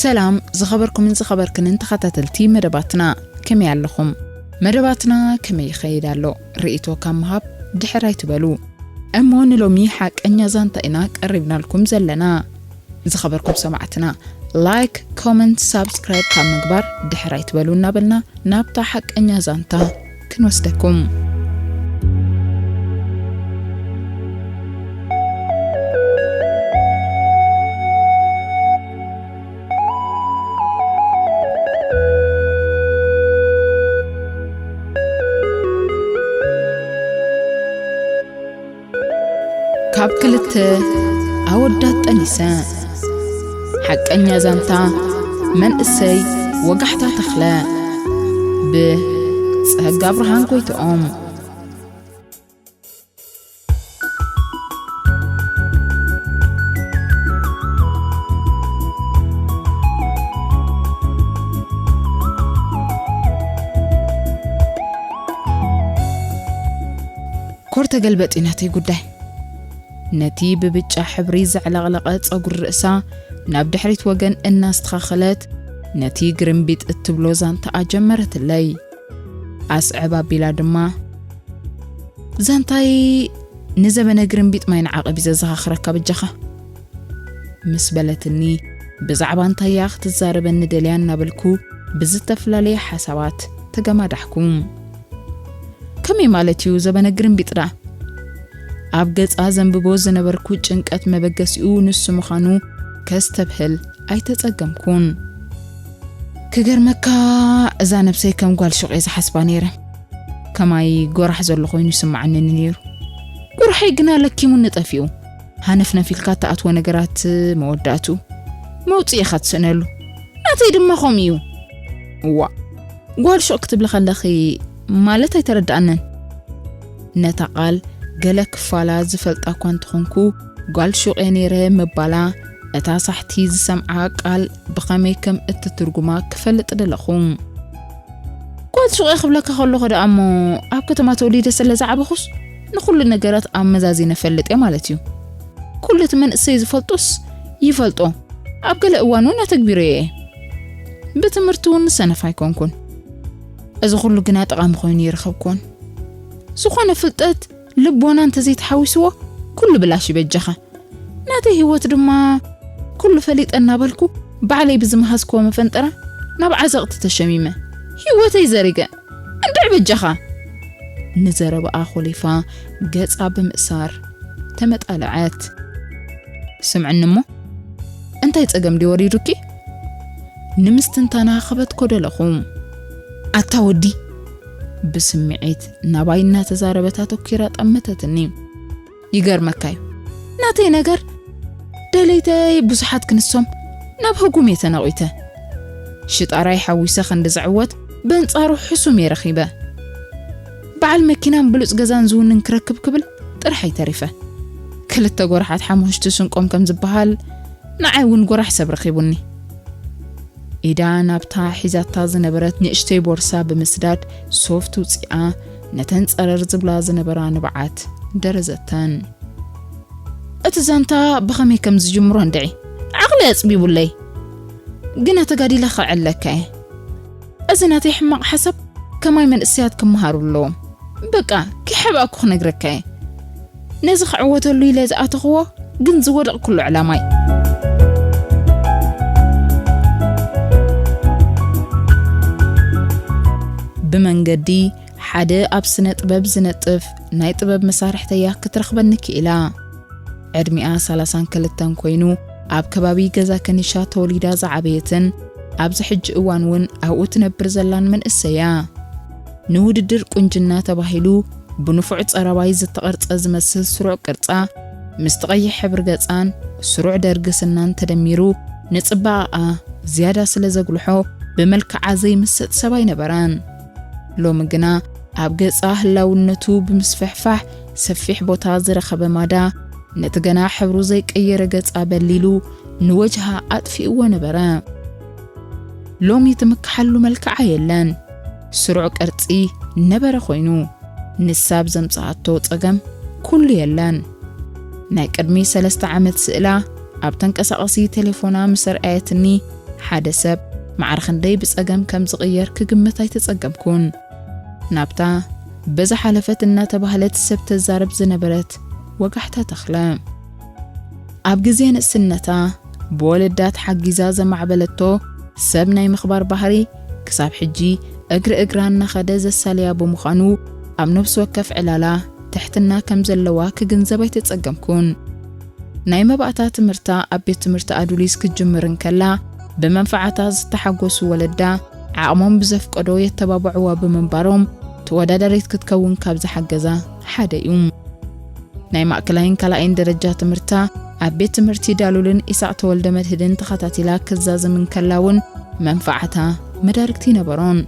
ሰላም ዝኸበርኩምን ዝኸበርክንን ተኸታተልቲ መደባትና፣ ከመይ ኣለኹም? መደባትና ከመይ ይኸይድ ኣሎ? ርእይቶ ካብ ምሃብ ድሕር ኣይትበሉ። እሞ ንሎሚ ሓቀኛ ዛንታ ኢና ቀሪብናልኩም ዘለና። ዝኸበርኩም ሰማዕትና፣ ላይክ፣ ኮመንት፣ ሳብስክራይብ ካብ ምግባር ድሕር ኣይትበሉ እናበልና ናብታ ሓቀኛ ዛንታ ክንወስደኩም። ካብ ክልተ ኣወዳት ጠኒሰ። ሓቀኛ ዛንታ መንእሰይ ወጋሕታ ተኽለ፣ ብጸጋ ብርሃን ጎይትኦም። ኮር ተገልበጥ እዩ ናተይ ጉዳይ። ነቲ ብብጫ ሕብሪ ዘዕለቕለቐ ጸጉሪ ርእሳ ናብ ድሕሪት ወገን እናስተኻኸለት፣ ነቲ ግርምቢጥ እትብሎ ዛንታኣ ጀመረትለይ። ኣስዕብ ኣቢላ ድማ፣ "ዛንታይ ንዘበነ ግርምቢጥ ማይ ንዓቐብ እዩ ዘዘኻኽረካ በጃኻ?" ምስ በለትኒ፣ ብዛዕባ እንታይ እያ ክትዛረበኒ ደልያ እናበልኩ ብዝተፈላለየ ሓሳባት ተገማዳሕኩ። "ከመይ ማለት እዩ ዘበነ ግርምቢጥ ደኣ?" ኣብ ገጻ ዘንብቦ ዝነበርኩ ጭንቀት መበገሲኡ ንሱ ምዃኑ ከስተብህል ኣይተጸገምኩን። "ክገርመካ፣ እዛ ነብሰይ ከም ጓል ሹቕ እየ ዝሓስባ ነይረ። ከማይ ጎራሕ ዘሎ ኮይኑ ይስምዓኒ ነይሩ። ጎርሓይ ግና ለኪሙኒ ጠፊኡ። ሃነፍነፍ ኢልካ እትኣትዎ ነገራት መወዳእትኡ መውጽኢ ኢኻ ትስእነሉ። ናተይ ድማ ከምኡ እዩ። እዋ፣ ጓል ሹቕ ክትብሊ ከለኺ ማለት ኣይተረድኣንን?" ነታ ቃል ገለ ክፋላ ዝፈልጣ እኳ እንተኾንኩ፣ ጓል ሹቕ እየ ነይረ ምባላ፣ እታ ሳሕቲ ዝሰምዓ ቃል ብኸመይ ከም እትትርጉማ ክፈልጥ ደለኹ። "ጓል ሹቕ እየ ክብለካ ከለኹ ደኣ እሞ፣ ኣብ ከተማ ተወሊደ ስለ ዝዓበኹስ፣ ንኹሉ ነገራት ኣመዛዚነ እፈልጥ እየ ማለት እዩ። ኩሉ እቲ መንእሰይ ዝፈልጦስ ይፈልጦ፣ ኣብ ገለ እዋን እውን ኣተግቢረዮ እየ። ብትምህርቲ እውን ሰነፍ ኣይኮንኩን። እዚ ኩሉ ግና ጠቓሚ ኮይኑ ይረኸብኩዎን። ዝኾነ ፍልጠት ልቦና እንተዘይተሓዊስዎ ኩሉ ብላሽ ይበጃኻ። ናተይ ህይወት ድማ ኩሉ ፈሊጠ እናበልኩ ባዕለይ ብዝመሃዝክዎ መፈንጠራ ናብ ዓዘቕቲ ተሸሚመ ህይወተይ ዘሪገ። እንድዒ በጃኻ!" ንዘረባኣ ኮሊፋ ገጻ ብምእሳር ተመጣለዐት። "ስምዕኒ እሞ፣ እንታይ ጸገም ድዩ ወሪዱኪ?" ንምስትንታና ከበትኮ ደለኹ። "ኣታ ወዲ!" ብስምዒት ናባይ እናተዛረበት ኣተኲራ ጠመተትኒ። "ይገርመካ እዩ፣ ናተይ ነገር ደለይተይ ብዙሓት ክንሶም ናብ ህጉም እየ ተነቒተ። ሽጣራይ ሓዊሰ ክንዲ ዝዕወት በንጻሩ ሕሱም እየ ረኺበ። በዓል መኪናን ብሉጽ ገዛን ዝውንን ክረክብ ክብል ጥራሕ ኣይተሪፈ። ክልተ ጎራሓት ሓሙኽሽቲ ስንቆም ከም ዝበሃል፣ ንዓይ እውን ጎራሕ ሰብ ረኺቡኒ።" ኢዳ ናብታ ሒዛታ ዝነበረት ንእሽተይ ቦርሳ ብምስዳድ ሶፍት ውጺኣ ነተን ጸረር ዝብላ ዝነበራ ንብዓት ደረዘተን። "እቲ ዛንታ ብኸመይ ከም ዝጅምሮ እንድዒ ዓቕለይ ኣጽቢቡለይ፣ ግና ተጋዲለ ከዕለካ እየ። እዚ ናተይ ሕማቕ ሓሳብ ከማይ መንእሰያት ክመሃሩ ኣለዎም። በቃ፣ ከይሓባእኩ ክነግረካ እየ። ነዚ ክዕወተሉ ኢለ ዝኣተኽዎ ግን ዝወደቕኩሉ ዕላማይ። ብመንገዲ ሓደ ኣብ ስነ ጥበብ ዝነጥፍ ናይ ጥበብ መሳርሕተያ ክትረኽበኒ ክኢላ። ዕድሚኣ ሰላሳን ክልተን ኮይኑ፣ ኣብ ከባቢ ገዛ ከኒሻ ተወሊዳ ዝዓበየትን ኣብዚ ሕጂ እዋን እውን ኣብኡ ትነብር ዘላን መንእሰያ። ንውድድር ቁንጅና ተባሂሉ ብንፉዕ ጸረባይ ዝተቐርጸ ዝመስል ስሩዕ ቅርጻ፣ ምስቲ ቀይሕ ሕብሪ ገጻን ስሩዕ ደርጊ ስናን ተደሚሩ፣ ንጽባቐኣ ዝያዳ ስለ ዘጉልሖ፣ ብመልክዓ ዘይምሰጥ ሰብ ኣይነበረን። ሎሚ ግና ኣብ ገጻ ህላውነቱ ብምስፍሕፋሕ ሰፊሕ ቦታ ዝረኸበ ማዳ፣ ነቲ ገና ሕብሩ ዘይቀየረ ገጻ በሊሉ ንወጅሃ ኣጥፊእዎ ነበረ። ሎሚ ትምክሓሉ መልክዓ የለን። ስሩዕ ቅርጺ ነበረ ኮይኑ፣ ንሳ ብዘምጽኣቶ ጸገም ኩሉ የለን። ናይ ቅድሚ ሰለስተ ዓመት ስእላ ኣብ ተንቀሳቓሲ ቴሌፎና ምስ ኣርኣየትኒ፣ ሓደ ሰብ ማዕረ ክንደይ ብጸገም ከም ዝቕየር ክግምት ኣይተጸገምኩን። ናብታ በዛ ሓለፈት እናተባህለት ሰብ ተዛረብ ዝነበረት ወጋሕታ ተኽለ፣ ኣብ ግዜ ንእስነታ ብወለዳ ተሓጊዛ ዘማዕበለቶ ሰብ ናይ ምኽባር ባህሪ፣ ክሳብ ሕጂ እግሪ እግራ እናኸደ ዘሳልያ ብምዃኑ፣ ኣብ ነፍሲ ወከፍ ዕላላ ትሕትና ከም ዘለዋ ክግንዘብ ኣይተጸገምኩን። ናይ መባእታ ትምህርታ ኣብ ቤት ትምህርቲ ኣዱሊስ ክትጅምር እንከላ፣ ብመንፈዓታ ዝተሓጎሱ ወለዳ፣ ዓቕሞም ብዘፍቀዶ የተባብዕዋ ብምንባሮም፣ ተወዳዳሪት ክትከውን ካብ ዝሓገዛ ሓደ እዩ። ናይ ማእከላይን ካልኣይን ደረጃ ትምህርታ ኣብ ቤት ትምህርቲ ዳሉልን ኢሳቕ ተወልደ መድህድን ተኸታቲላ ክዛዝም እንከላ እውን፣ መንፈዓታ መዳርግቲ ነበሮን።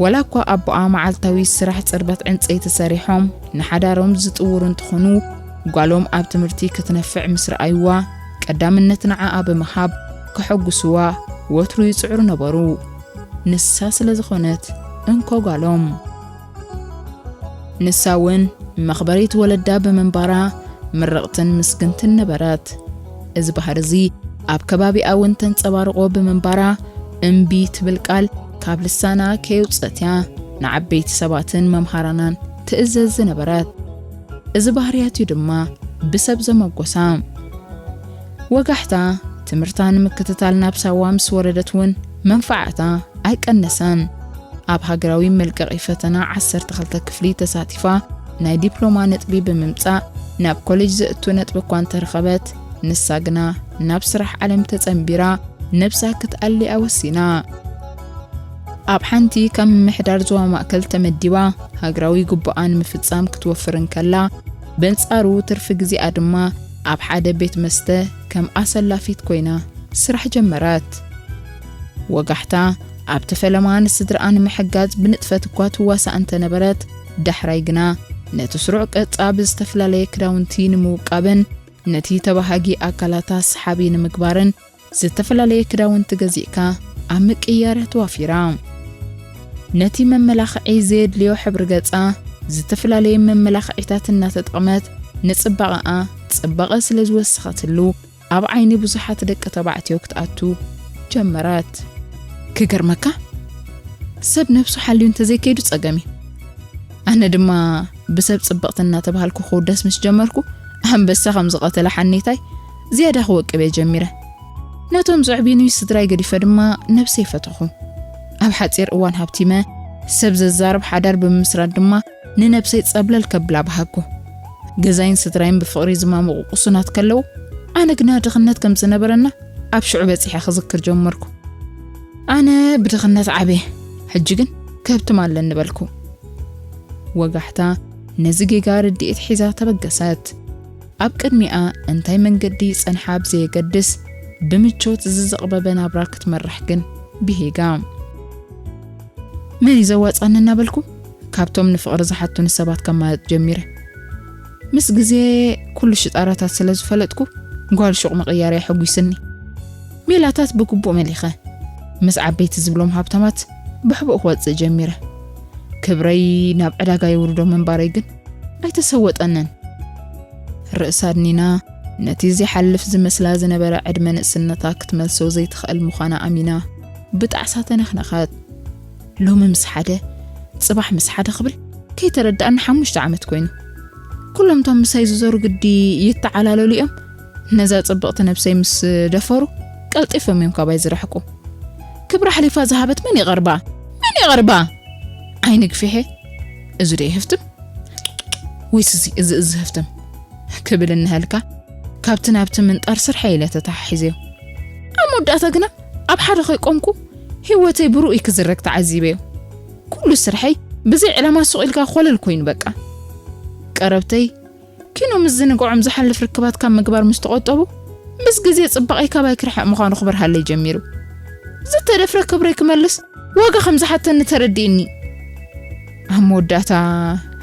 ወላ እኳ ኣቦኣ መዓልታዊ ስራሕ ጽርበት ዕንጸይቲ ሰሪሖም ንሓዳሮም ዝጥውሩ እንትኾኑ፣ ጓሎም ኣብ ትምህርቲ ክትነፍዕ ምስ ረኣይዋ፣ ቀዳምነት ንዓኣ ብምሃብ ከሐጉስዋ ወትሩ ይጽዕሩ ነበሩ። ንሳ ስለ ዝኾነት እንኮ ጓሎም። ንሳ እውን መኽበሪት ወለዳ ብምንባራ ምርቕትን ምስግንትን ነበረት። እዚ ባህሪ እዚ ኣብ ከባቢኣ እውን ተንጸባርቖ ብምንባራ፣ እምቢ ትብል ቃል ካብ ልሳና ከየውጸት እያ ንዓበይቲ ሰባትን መምሃራናን ትእዘዝ ዝነበረት። እዚ ባህርያት እዩ ድማ ብሰብ ዘመጎሳ። ወጋሕታ ትምህርታ ንምክትታል ናብ ሳዋ ምስ ወረደት እውን መንፈዓታ ኣይቀነሰን። ኣብ ሃገራዊ መልቀቒ ፈተና ዓሰርተ ክልተ ክፍሊ ተሳቲፋ ናይ ዲፕሎማ ነጥቢ ብምምጻእ ናብ ኮሌጅ ዘእቱ ነጥቢ እኳ እንተረኸበት፣ ንሳ ግና ናብ ስራሕ ዓለም ተጸንቢራ ነብሳ ክትኣሊ ኣወሲና። ኣብ ሓንቲ ካብ ምምሕዳር ዞባ ማእከል ተመዲባ ሃገራዊ ግቡኣ ንምፍጻም ክትወፍር እንከላ፣ በንጻሩ ትርፊ ግዜኣ ድማ ኣብ ሓደ ቤት መስተ ከም ኣሰላፊት ኮይና ስራሕ ጀመረት። ወጋሕታ ኣብቲ ፈለማ ንስድራኣ ንምሕጋዝ ብንጥፈት እኳ ትዋሳእ እንተነበረት፣ ዳሕራይ ግና ነቲ ስሩዕ ቅርጻ ብዝተፈላለየ ክዳውንቲ ንምውቃብን ነቲ ተባሃጊ ኣካላታ ሰሓቢ ንምግባርን ዝተፈላለየ ክዳውንቲ ገዚእካ ኣብ ምቅያር ተዋፊራ። ነቲ መመላኽዒ ዘየድልዮ ሕብሪ ገጻ ዝተፈላለየ መመላኽዒታት እናተጠቕመት ንጽባቐኣ ጽባቐ ስለ ዝወሰኸትሉ ኣብ ዓይኒ ብዙሓት ደቂ ተባዕትዮ ክትኣቱ ጀመረት። ክገርመካ ሰብ ነብሱ ሓልዩ እንተዘይከይዱ ጸገም እዩ። ኣነ ድማ ብሰብ ጽብቕቲ እናተባሃልኩ ክውደስ ምስ ጀመርኩ ኣንበሳ ከም ዝቐተለ ሓኔታይ ዝያዳ ክወቅብ እየ ጀሚረ። ነቶም ዘዕብዩኒ ስድራይ ገዲፈ ድማ ነብሰይ ፈተኹ። ኣብ ሓጺር እዋን ሃብቲመ ሰብ ዘዛርብ ሓዳር ብምምስራት ድማ ንነብሰይ ጸብለል ከብላ በሃግኩ። ገዛይን ስድራይን ብፍቕሪ ዝማሙቑ ቁሱናት ከለዉ ኣነ ግና ድኽነት ከም ዝነበረና ኣብ ሽዑ በጺሐ ክዝክር ጀመርኩ። ኣነ ብድኽነት ዓብየ፣ ሕጂ ግን ከብትም ኣለኒ በልኩ። ወጋሕታ ነዚ ጌጋ ርድኢት ሒዛ ተበገሰት። ኣብ ቅድሚኣ እንታይ መንገዲ ይጸንሓ ብዘየገድስ ብምቾት ዝዘቕበበ ናብራ ክትመርሕ ግን ብሂጋ። መን እዩ ዘዋጻኒ እናበልኩ ካብቶም ንፍቕሪ ዝሓቱኒ ሰባት ከማርጽ ጀሚረ። ምስ ግዜ ኩሉ ሽጣራታት ስለ ዝፈለጥኩ ጓል ሹቕ ምቕያር የሐጒስኒ። ሜላታት ብግቡእ መሊኸ ምስ ዓበይቲ ዝብሎም ሃብታማት ብሕቡእ ክወጽእ ጀሚረ። ክብረይ ናብ ዕዳጋ የውርዶ ምንባረይ ግን ኣይተሰወጠንን። ርእሳ ኣድኒና ነቲ ዘይሓልፍ ዝመስላ ዝነበረ ዕድመ ንእስነታ ክትመልሶ ዘይትኽእል ምዃና ኣሚና ብጣዕሳ ተነኽነኸት። ሎሚ ምስ ሓደ፣ ጽባሕ ምስ ሓደ ክብል ከይተረድኣኒ ሓሙሽተ ዓመት ኮይኑ። ኩሎም እቶም ምሳይ ዝዞሩ ግዲ ይተዓላለሉ እዮም። ነዛ ጽብቕቲ ነብሰይ ምስ ደፈሩ ቀልጢፎም እዮም ካባይ ዝረሕቁ። ክብራ ሓሊፋ ዝሃበት መን ይቐርባ? መን ይቐርባ? ዓይኒ ግፊሐ፣ እዚ ዶ ይህፍትም? ወይስ እዚ፣ እዚ፣ እዚ ህፍትም? ክብል እናሃልካ ካብቲ ናብቲ ምንጣር ስርሐይ ኢለ ተተሓሒዘዮ። ኣብ መወዳእታ ግና ኣብ ሓደ ከይቆምኩ ህይወተይ ብርኡይ ክዝረግ ተዓዚበዮ። ኩሉ ስርሐይ ብዘይ ዕላማ ሱቕ ኢልካ ኮለል ኮይኑ በቃ። ቀረብተይ ኪኖ ምስ ዝንግዖም ዝሓልፍ ርክባት ካብ ምግባር ምስ ተቖጠቡ፣ ምስ ግዜ ጽባቐይ ካባይ ክርሕቕ ምዃኑ ክበርሃለይ ጀሚሩ። ዝተደፍረ ክብረይ ክመልስ ዋጋ ከም ዝሓተኒ ተረዲእኒ። ኣብ መወዳእታ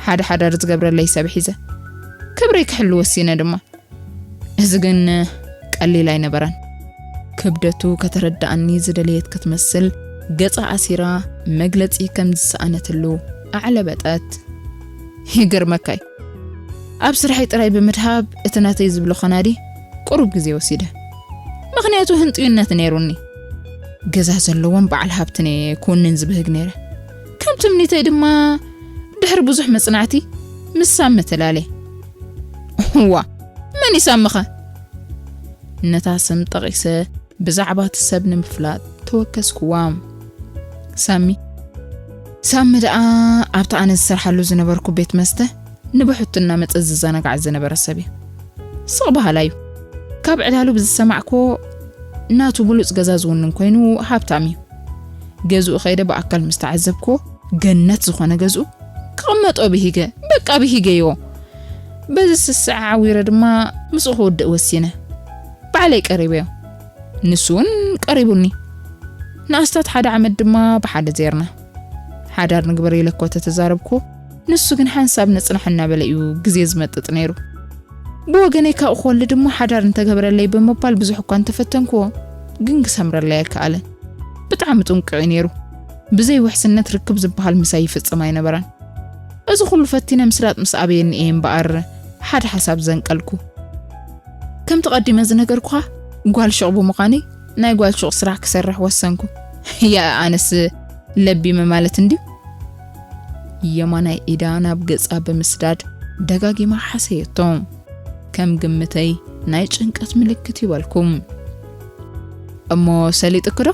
ሓደ ሓዳር ዝገብረለይ ሰብ ሒዘ ክብረይ ክሕሉ ወሲነ ድማ። እዚ ግን ቀሊል ኣይነበረን። ክብደቱ ከተረድኣኒ ዝደለየት ክትመስል ገጻ ኣሲራ መግለጺ ከም ዝሰኣነትሉ ኣዕለበጠት። ይገርመካይ ኣብ ስርሐይ ጥራይ ብምድሃብ እቲ ናተይ ዝብሎ ከናዲ ቁሩብ ግዜ ወሲደ። ምኽንያቱ ህንጥዩነት ነይሩኒ። ገዛ ዘለዎም በዓል ሃብትን እየ ክውንን ዝብህግ ነይረ። ከም ትምኒተይ ድማ ድሕሪ ብዙሕ መጽናዕቲ ምስ ሳሚ ተላልየ። እዋ፣ መን እዩ ሳሚኸ? ነታ ስም ጠቒሰ ብዛዕባ እቲ ሰብ ንምፍላጥ ተወከስኩዋ። ሳሚ፣ ሳሚ ደኣ ኣብቲ ኣነ ዝሰርሓሉ ዝነበርኩ ቤት መስተ ንብሕቱ እናመጸ ዝዘናጋዕ ዝነበረ ሰብ እዩ። ስቕ በሃላይ እዩ። ካብ ዕላሉ ብዝሰማዕኮ ናቱ ብሉጽ ገዛ ዝውንን ኮይኑ ሃብታም እዩ። ገዝኡ ከይደ ብኣካል ምስ ተዓዘብኮ ገነት ዝኾነ ገዝኡ ክቕመጦ ብሂገ፣ በቃ ብሂገዮ። በዚ ስስዐ ዓዊረ ድማ ምስኡ ክውድእ ወሲነ። ባዕለይ ቀሪበዮ። ንሱ እውን ቀሪቡኒ። ንኣስታት ሓደ ዓመት ድማ ብሓደ ዜርና። ሓዳር ንግበር ኢለ እኮ ተተዛረብኩ፣ ንሱ ግን ሓንሳብ ነጽናሕ እናበለ እዩ ግዜ ዝመጥጥ ነይሩ። ብወገነይ ካብኡ ክወልድ እሞ ሓዳር እንተገብረለይ ብምባል ብዙሕ እኳ እንተፈተንክዎ፣ ግን ክሰምረለይ ኣይከኣለን። ብጣዕሚ ጥንቁቕ እዩ ነይሩ። ብዘይ ውሕስነት ርክብ ዝበሃል ምሳይ ይፍጽም ኣይነበረን። እዚ ኩሉ ፈቲነ ምስላጥ ምስ ኣበየኒ እየ እምበኣር ሓደ ሓሳብ ዘንቀልኩ። ከምቲ ቀዲመ ዝነገርኩኻ ጓል ሹቕ ብምዃነይ ናይ ጓል ሹቕ ስራሕ ክሰርሕ ወሰንኩ። ያ ኣነስ ለቢመ ማለት እንድዩ። የማናይ ኢዳ ናብ ገጻ ብምስዳድ ደጋጊማ ሓሰየቶ። ከም ግምተይ ናይ ጭንቀት ምልክት ይበልኩም። እሞ ሰሊጥክዶ?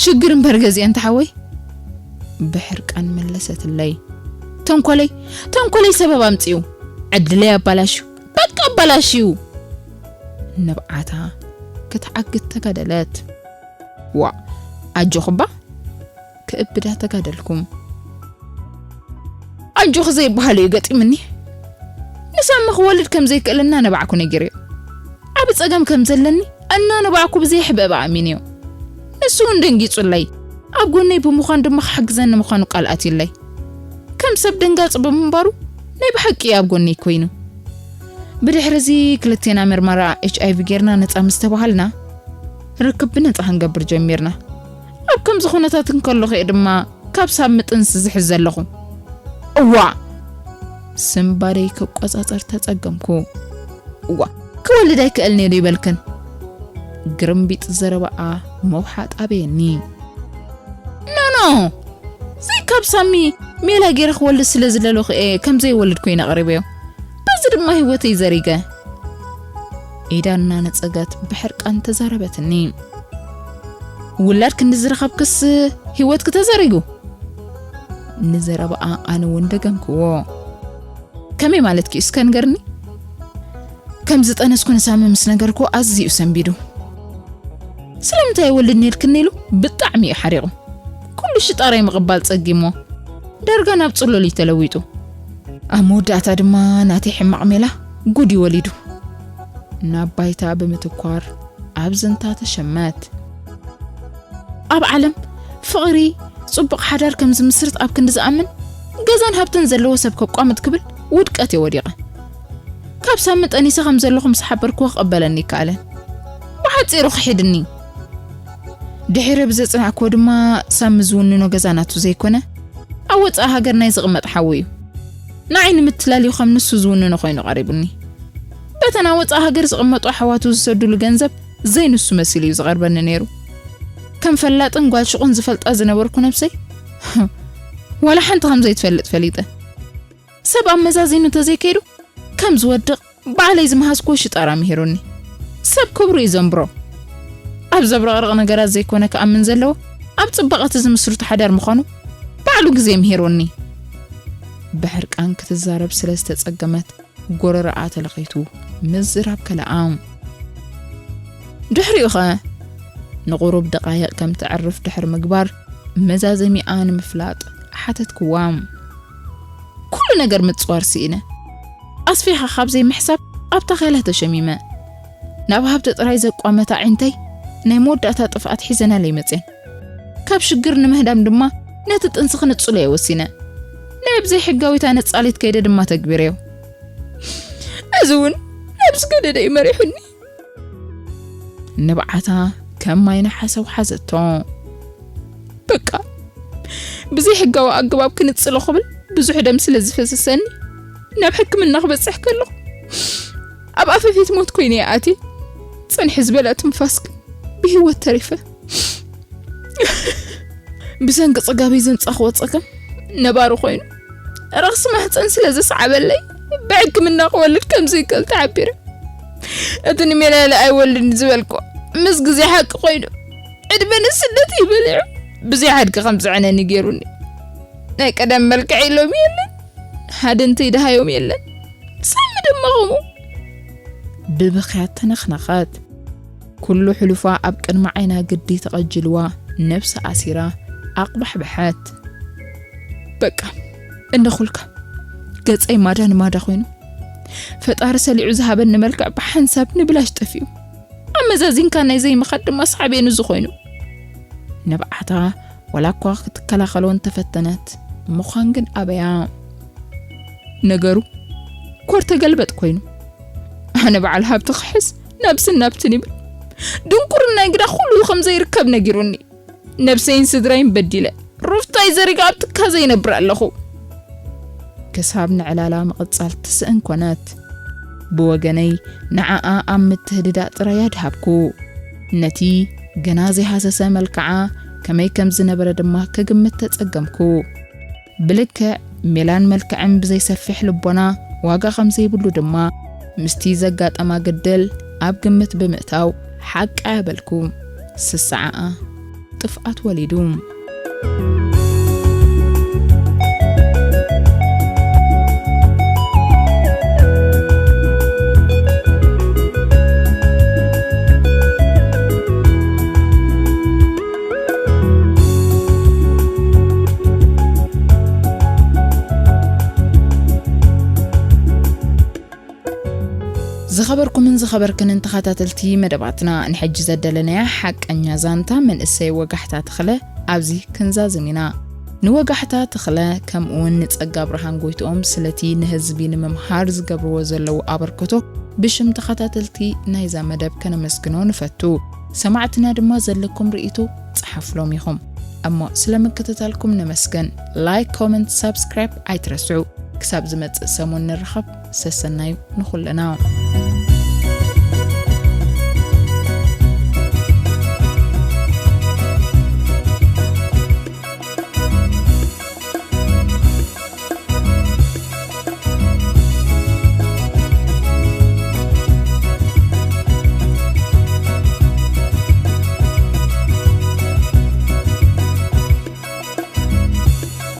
ሽግር እምበር ገዚአ እንተ ሓወይ፣ ብሕርቃን መለሰትለይ። ተንኮለይ፣ ተንኮለይ ሰበብ ኣምጺኡ። ዕድለይ ኣባላሽዩ። በቃ ኣባላሽዩ። ንብዓታ ክትዓግት ተጋደለት። ዋ፣ ኣጆኽባ፣ ክእብዳ ተጋደልኩም። ኣጆኺ ዘይበሃል እዩ ገጢምኒ። ንሳሚ ክወልድ ከም ዘይክእል እናነባዕኩ ነጊረዮ። ዓቢ ጸገም ከም ዘለኒ እናነባዕኩ ብዘይሕበባ ኣሚንዮ። ንሱ እውን ደንጊጹለይ። ኣብ ጎነይ ብምዃን ድማ ክሕግዘኒ ምዃኑ ቃል ኣትዩለይ። ከም ሰብ ደንጋጺ ብምንባሩ ናይ ብሓቂ እዩ ኣብ ጎነይ ኮይኑ። ብድሕሪ እዚ ክልቴና ምርመራ ኤች ኣይ ቪ ጌርና ነጻ ምስ ተባሃልና፣ ርክብ ብነጻ ክንገብር ጀሚርና። ኣብ ከምዚ ኩነታት እንከለኹ እየ ድማ ካብ ሳሚ ጥንሲ ዝሕዝ ዘለኹ። እዋ! ስንባደይ ክቆጻጸር ተጸገምኩ። እዋ! ክወልድ ኣይክእልን እየ ዶ ይበልክን? ግርምቢጥ ዘረባኣ መውሓጥ ኣበየኒ። ኖ፣ ኖ! ዘይካብ ሳሚ ሜላ ገይረ ክወልድ ስለ ዝደለኹ እየ ከም ዘይወልድ ኮይነ ኣቕሪበዮ። በዚ ድማ ህይወተይ ዘሪገ። ኢዳ እናነጸገት ብሕርቃን ተዛረበትኒ። ውላድ ክንዲ ዝረኸብክስ ህይወትኪ ተዘሪጉ? ንዘረባኣ ኣነ እውን ደገምክዎ። ከመይ ማለትኪ? እስከ ንገርኒ። ከም ዝጠነስኩ ንሳሚ ምስ ነገርኩ ኣዝዩ ሰንቢዱ። ስለምንታይ ወልድኒ ኢልክኒ ኢሉ ብጣዕሚ እዩ ሓሪቑ። ኩሉ ሽጣራይ ምቕባል ጸጊሞ፣ ዳርጋ ናብ ጽሉል እዩ ተለዊጡ። ኣብ መወዳእታ ድማ ናተይ ሕማቕ ሜላ ጉድ እዩ ወሊዱ። ናብ ባይታ ብምትኳር ኣብ ዝንታ ተሸመት። ኣብ ዓለም ፍቕሪ፣ ጽቡቕ ሓዳር ከም ዝምስርት ኣብ ክንዲ ዝኣምን፣ ገዛን ሃብትን ዘለዎ ሰብ ከቋምት ክብል ውድቀት እየ ወዲቐ። ካብ ሳሚ ጠኒሰ ከም ዘለኹ ምስ ሓበርክዎ ክቕበለኒ ይከኣለን። ብሓጺሩ ክሒድኒ። ድሒረ ብዘጽናዕክዎ ድማ ሳሚ ዝውንኖ ገዛ ናቱ ዘይኮነ፣ ኣብ ወጻኢ ሃገር ናይ ዝቕመጥ ሓዉ እዩ። ንዓይ ንምትላል እዩ ከም ንሱ ዝውንኖ ኮይኑ ቀሪቡኒ። በተን ኣብ ወጻኢ ሃገር ዝቕመጡ ኣሕዋቱ ዝሰዱሉ ገንዘብ ዘይንሱ መሲሉ እዩ ዝቐርበኒ ነይሩ። ከም ፈላጥን ጓል ሹቕን ዝፈልጣ ዝነበርኩ ነብሰይ፣ ዋላ ሓንቲ ከም ዘይትፈልጥ ፈሊጠ። ሰብ ኣመዛዚኑ እንተዘይከይዱ ከም ዝወድቕ ባዕለይ ዝመሃዝክዎ ሽጣራ ምሂሩኒ። ሰብ ክብሩ እዩ ዘንብሮ። ኣብ ዘብረቕርቕ ነገራት ዘይኮነ ክኣምን ዘለዎ፣ ኣብ ጽባቐ እቲ ዝምስርቶ ሓዳር ምዃኑ ባዕሉ ግዜ ምሂሩኒ። ብሕርቃን ክትዛረብ ስለ ዝተጸገመት፣ ጎረረኣ ተለኺቱ ምዝራብ ከለኣ። ድሕሪኡ ኸ ንቑሩብ ደቓይቕ ከም ተዕርፍ ድሕሪ ምግባር፣ መዛዘሚኣ ንምፍላጥ ሓተትክዋ። ኩሉ ነገር ምጽዋር ስኢነ። ኣስፊኻ ካብ ዘይምሕሳብ ኣብታ ኼላ ተሸሚመ። ናብ ሃብቲ ጥራይ ዘቋመት ኣዒንተይ ናይ መወዳእታ ጥፍኣት ሒዘናለይ መጼን። ካብ ሽግር ንምህዳም ድማ ነቲ ጥንሲ ክንጽሎ እየ ወሲነ። ናይ ብዘይ ሕጋዊት ኣነጻሊት ከይደ ድማ ተግቢረዮ። እዚ እውን ናብ ዝገደደ እዩ መሪሑኒ። ንብዓታ ከም ማይ ንሓሰው ሓዘቶ። በቃ፣ ብዘይ ሕጋዊ ኣገባብ ክንጽሎ ክብል ብዙሕ ደም ስለ ዝፈሰሰኒ፣ ናብ ሕክምና ክበጽሕ ከለኹ ኣብ ኣፈፌት ሞት ኮይነ እየ ኣትየ። ጽንሒ ዝበላ ትንፋስ ግን ብህይወት ተሪፈ። ብሰንኪ ጸጋበይ ዘምጻኽዎ ጸገም ነባሪ ኮይኑ፣ ረኽሲ ማህጸን ስለ ዘስዓበለይ፣ ብሕክምና ክወልድ ከም ዘይክእል ተሓቢረ። እቲ ንሜላለ ኣይወልድን ዝበልኩ፣ ምስ ግዜ ሓቂ ኮይኑ፣ ዕድመ ንስደት ይበሊዑ፣ ብዘይ ሓድጊ ከም ዝዕነኒ ገይሩኒ። ናይ ቀደም መልክዕ ኢሎም የለን፣ ሃደንተይ ደሃዮም የለን። ሳሚ ድማ ከምኡ። ብብኽያት ተነኽነኸት። ኩሉ ሕሉፋ ኣብ ቅድሚ ዓይና ግዲ ተቐጅልዋ፣ ነብሲ ኣሲራ ኣቕባሕበሐት። በቃ፣ እነኹልካ፣ ገጸይ ማዳ ንማዳ ኮይኑ፣ ፈጣሪ ሰሊዑ ዝሃበኒ መልክዕ ብሓንሳብ ንብላሽ ጠፊኡ። ኣመዛዚንካ ናይ ዘይምኻድ ድማ ሳዕቤኑ እዚ ኮይኑ። ንብዓታ ዋላ እኳ ክትከላኸሎ እንተፈተነት፣ ምዃን ግን ኣበያ። ነገሩ ኮር ተገልበጥ ኮይኑ። ኣነ በዓል ሃብቲ ክሕዝ ናብስን ናብትን ይብል። ድንቁርናይ ግዳ ኩሉ ከም ዘይርከብ ነጊሩኒ። ነብሰይን ስድራይን በዲለ፣ ሩፍታይ ዘሪጋ ኣብ ትካዘ ይነብር ኣለኹ። ክሳብ ንዕላላ ምቕጻል ትስእን ኮነት። ብወገነይ፣ ንዓኣ ኣብ ምትህድዳእ ጥራይ ኣድሃብኩ። ነቲ ገና ዘይሃሰሰ መልክዓ ከመይ ከም ዝነበረ ድማ ክግምት ተጸገምኩ። ብልክዕ ሜላን መልክዕን ብዘይሰፊሕ ልቦና ዋጋ ከም ዘይብሉ ድማ፣ ምስቲ ዘጋጠማ ግድል ኣብ ግምት ብምእታው፣ ሓቂ ኣበልኩ። ስስዓኣ ጥፍኣት ወሊዱ። ዝኸበርኩምን ዝኸበርክንን ተኸታተልቲ መደባትና፣ ንሕጂ ዘደለናያ ሓቀኛ ዛንታ መንእሰይ ወጋሕታ ተኽለ ኣብዚ ክንዛዝም ኢና። ንወጋሕታ ተኽለ፣ ከምኡውን ንጸጋ ብርሃን ጎይትኦም ስለቲ ንህዝቢ ንምምሃር ዝገብርዎ ዘለዉ ኣበርክቶ ብሽም ተኸታተልቲ ናይዛ መደብ ከነመስግኖ ንፈቱ። ሰማዕትና ድማ ዘለኩም ርእይቶ ጸሓፍሎም ኢኹም። እሞ ስለ ምክትታልኩም ነመስግን። ላይክ፣ ኮመንት፣ ሳብስክራይብ ኣይትረስዑ። ክሳብ ዝመጽእ ሰሙን ንራኸብ። ሰሰናዩ ንኹልና።